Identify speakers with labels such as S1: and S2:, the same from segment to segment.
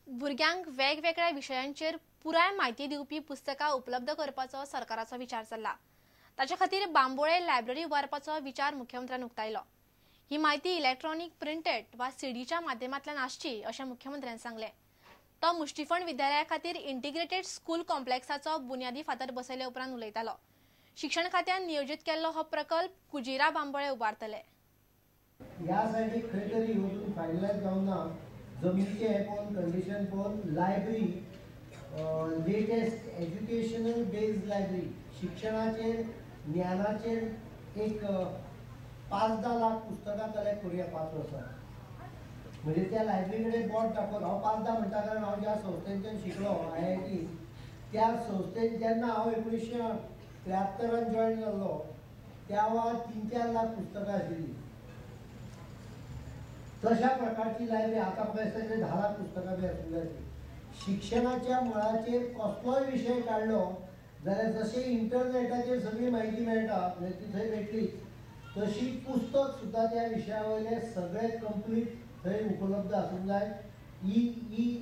S1: भुरग्यांक वेगवेगळ्या विशयांचेर पुराय म्हायती दिवपी पुस्तकां उपलब्ध करपाचो सरकाराचो विचार चल्ला. ताचे खातीर बांबोळे लायब्ररी उबारपाचो विचार मुख्यमंत्र्यान उक्तायलो. ही म्हायती इलेक्ट्रॉनिक प्रिंटेड वा सीडीच्या माध्यमांतल्यान आसची अशें मुख्यमंत्र्यान सांगलें. तो मुष्टिफण विद्यालया खातीर इंटिग्रेटेड स्कूल कॉम्प्लेक्साचो बुन्यादी फातर बसयले उपरांत उलयतालो. शिक्षण खात्यान नियोजीत केल्लो हो प्रकल्प कुजिरा बांबोळे उबारतले.
S2: ह्या सायडीक खंय तरी अजून फायनलायज जावंक ना. जमनीचें हें पळोवन कंडिशन पळोवन library latest educational based library शिक्षणाचेर ज्ञानाचेर एक 5-10 लाख पुस्तकां कलेक्ट करुया 5 वर्सां. म्हणजे त्या लायब्ररी कडेन बोट दाखोवन हांव 5-10 म्हणटा कारण हांव ज्या संस्थेंच्यान शिकलो IIT त्या संस्थेन जेन्ना हांव 1973 जॉयन जाल्लो त्या वेळार 3-4 लाख पुस्तकां आशिल्लीं. तशा प्रकारची लायब्ररी आतां म्हाका दिसता 10 लाख पुस्तकां बी आसूंक जाय. शिक्षणाच्या मळाचेर कसलोय विशय काडलो जाल्यार जशें इंटरनेटाचेर सगळी म्हायती मेळटा म्हणजे ती थंय मेळटलीच, तशी पुस्तक सुद्दां त्या विशया वयलें सगळें कंप्लीट थंय उपलब्ध आसूंक जाय. ई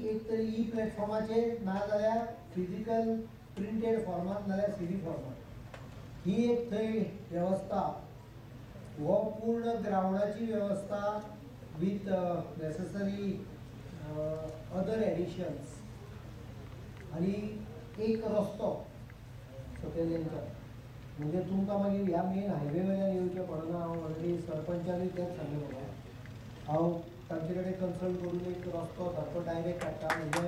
S2: एक तरी ई प्लॅटफॉर्माचेर ना जाल्यार फिजिकल प्रिंटेड फॉर्मान जाल्यार सीडी फॉर्मान ही एक थंय वेवस्था, हो पूर्ण ग्रावंडाची वेवस्था विथ नेसेसरी अदर एडिशन्स आनी एक रस्तो सकयल म्हणजे तुमकां मागीर ह्या मेन हायवे वयल्यान येवचें पडना. हांव ऑलरेडी सरपंचानूय तेंच सांगलें म्हाका. हांव तांचे कडेन कन्सल्ट करून एक रस्तो सारको डायरेक्ट काडटा म्हणजे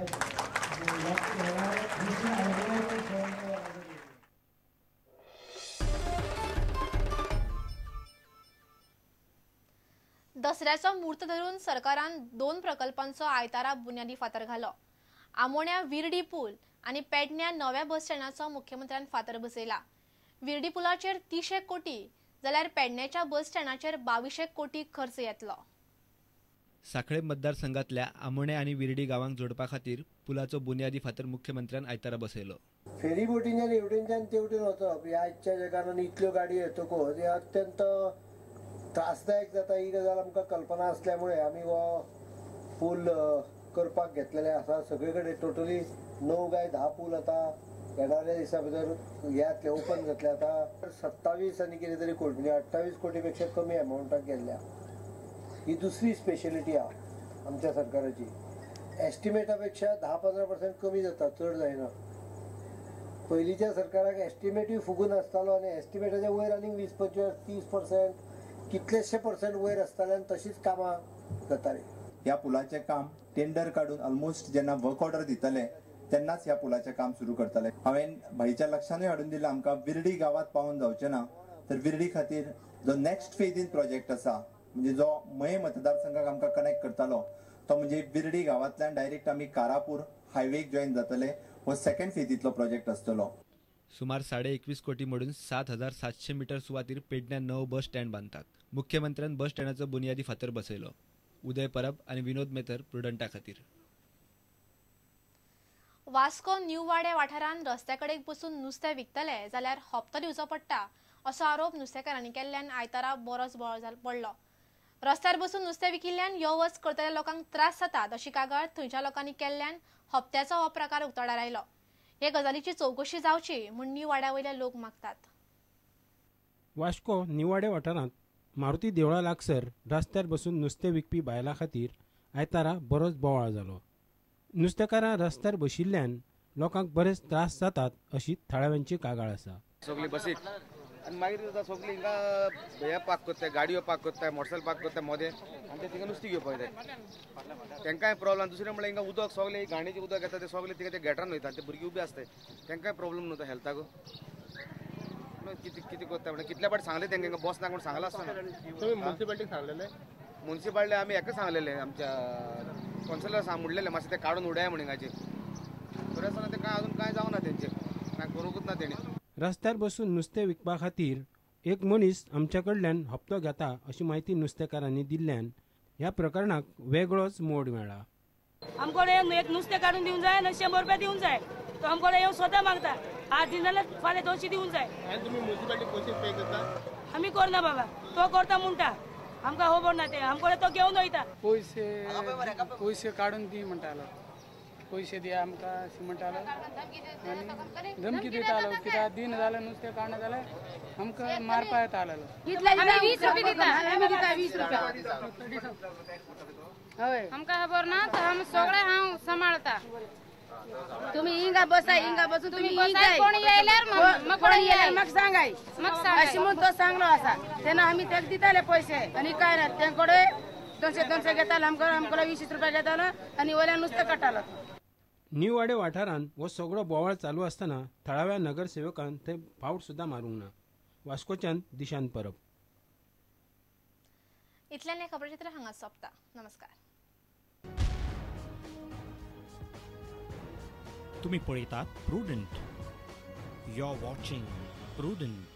S1: दसऱ्याचो मूर्त धरून सरकारान 2 प्रकल्पांचो आयतारा बुन्यादी फातर घालो. आमोण्या विर्डी पूल आनी पेडण्या नव्या बस स्टँडाचो मुख्यमंत्र्यान फातर बसयला. विर्डी पुलाचेर 300 कोटी जाल्यार पेडण्याच्या बस स्टँडाचेर 2200 कोटी खर्च येतलो.
S3: साखळे मतदारसंघातल्या आमोण्या आनी विर्डी गांवांक जोडपा खातीर पुलाचो बुन्यादी फातर मुख्यमंत्र्यान आयतारा बसयलो.
S2: फेरी बोटींच्यान हेवटेनच्यान तेवटेन वचप ह्या आयच्या जगान आनी इतल्यो गाडयो येतकच हे अत्यंत त्रासदायक जाता. ही गजाल आमकां कल्पना आसल्यामुळे आमी हो पूल करपाक घेतलेले आसा. सगळे कडेन टोटली 9 काय 10 पूल आतां येणाऱ्या दिसा भितर ह्यातले ओपन जातले. आतां 27 आनी कितें तरी कोटी म्हणजे 28 कोटी पेक्षा कमी अमावंटाक गेल्ल्या. ही दुसरी स्पेशलिटी आहा आमच्या सरकाराची. एस्टिमेटा पेक्षा 10-15% कमी जाता, चड जायना. पयलींच्या सरकाराक एस्टिमेटूय फुगून आसतालो आनी एस्टिमेटाच्या वयर आनीक 20-25-30% कितलेशे पर्सेंट वयर आसताले आनी तशीच कामां जातालीं.
S4: ह्या पुलाचें काम टेंडर काडून ऑलमोस्ट जेन्ना वर्क ऑर्डर दितले तेन्नाच ह्या पुलाचें काम सुरू करतले. हांवें भाईच्या लक्षानूय हाडून दिलां आमकां विर्डी गांवांत पावोवन जावचें ना तर विर्डी खातीर जो नेक्स्ट फेजीन प्रोजेक्ट आसा म्हणजे जो मये मतदारसंघाक आमकां कनेक्ट करतालो तो म्हणजे विर्डी गांवांतल्यान डायरेक्ट आमी कारापूर हायवेक जॉयन जातले. हो सेकंड फेजींतलो प्रोजेक्ट आसतलो.
S3: सुमार 21.5 कोटी मोडून 7700 मीटर सुवातीर पेडण्या 9 बस स्टँड बांदतात. मुख्यमंत्र्यान बस स्टँडाचो बुन्यादी फातर बसयलो. उदय परब आनी विनोद मेथर प्रुडंटा खातीर.
S1: वास्को न्यू वाडे वाठारांत रस्त्या कडेक बसून नुस्तें विकतले जाल्यार हप्तो दिवचो पडटा असो आरोप नुस्तेकारांनी केल्ल्यान आयतारा बरोच बोवाळ पडलो. रस्त्यार बसून नुस्तें विकिल्ल्यान यो वच करतल्या लोकांक त्रास जातात अशी कागाळ थंयच्या लोकांनी केल्ल्यान हप्त्याचो हो प्रकार उक्ताडार आयलो. हे गजालीची चवकशी जावची म्हूण न्यू वाड्या वयले लोक मागतात.
S5: वास्को निवाडे वाठारांत मारुती देवळा लागसर रस्त्यार बसून नुस्तें विकपी बायलां खातीर आयतारा बरोच बोवाळ जालो. नुस्तेकारां रस्त्यार बशिल्ल्यान लोकांक बरेच त्रास जातात अशी थळाव्यांची कागाळ आसा.
S6: सगळी बसीक आनी मागीर सगळी हिंगा हे पार्क करताय, गाडयो पार्क करताय, मोटरसायकल पार्क करताय मदें आनी ते थिंगा नुस्तीं घेवपाक जाय. तांकांय प्रॉब्लम. दुसरें म्हणल्यार हिंगा उदक सगळें गाडयेचें उदक येता तें सगळें थिंगा ते गेटरान वयता, ते भुरगीं उबी आसताय, तांकांय प्रॉब्लम न्हू हेल्थाक. कितें कितें करता म्हणल्यार कितल्या फावट सांगलें तांकां हिंगा बस ना म्हूण सांगलां आसतना.
S7: मुन्सिपालिटीक सांगलेलें?
S6: मुन्सिपालिटी आमी हेका सांगलेलें, आमच्या कौन्सिलर सांग म्हणलेलें मातशें तें काडून उडया म्हण हिंगाचें. तरी आसतना तें कांय अजून कांय जावना तेंचें, कांय करूंकूच ना तेणी.
S5: रस्त्यार बसून नुस्तें विकपा खातीर एक मनीस आमच्या कडल्यान हप्तो घेता अशी म्हायती नुस्तेकारांनी दिल्ल्यान ह्या प्रकरणाक वेगळोच मोड मेळ्ळा.
S8: आमकां एक नुस्तें काडून दिवंक जाय आनी 100 रुपया दिवंक जाय. तो आमकां येवन स्वता मागता, आज दिना जाल्यार फाल्यां 200 दिवंक जाय.
S7: आनी तुमी मुन्सिपालिटी पयशे पे करता?
S8: आमी करना बाबा, तो करता म्हणटा, आमकां खबर ना तें, आमकां तो घेवन वयता.
S9: पयशे पयशे काडून दी म्हणटालो, पयशे दिया आमकां अशें म्हणटालो आनी धमकी दितालो. कित्याक दिना जाल्यार नुस्तें काडना जाल्यार आमकां मारपा येतालो.
S10: आमी 20 रुपया दिता, आमी दिता 20 रुपया. हय, आमकां खबर ना तर आमी सगळें हांव सांबाळता.
S11: तुम्ही हिंगा बसा, हिंगा बसून तुम्ही
S10: कोण येयल्यार
S11: कोण येयल्यार म्हाका सांगाय अशें म्हूण तो सांगलो आसा. तेन्ना आमी ताका दिताले पयशे आनी काय ना, तें कडेन 200 200 घेतालो, आमकां आमकां 20 रुपया घेतालो आनी वयल्यान नुस्तें काडटालो.
S5: न्यू वाडे वाठारांत हो सगळो बोवाळ चालू आसतना थळाव्या नगरसेवकान थंय फावट सुद्दां मारूंक ना. वास्कोच्यान दिशांत परब.
S1: इतल्यान हें खबरचित्र हांगा सोंपता. नमस्कार.
S12: तुम्ही पळयतात Prudent. You are watching Prudent.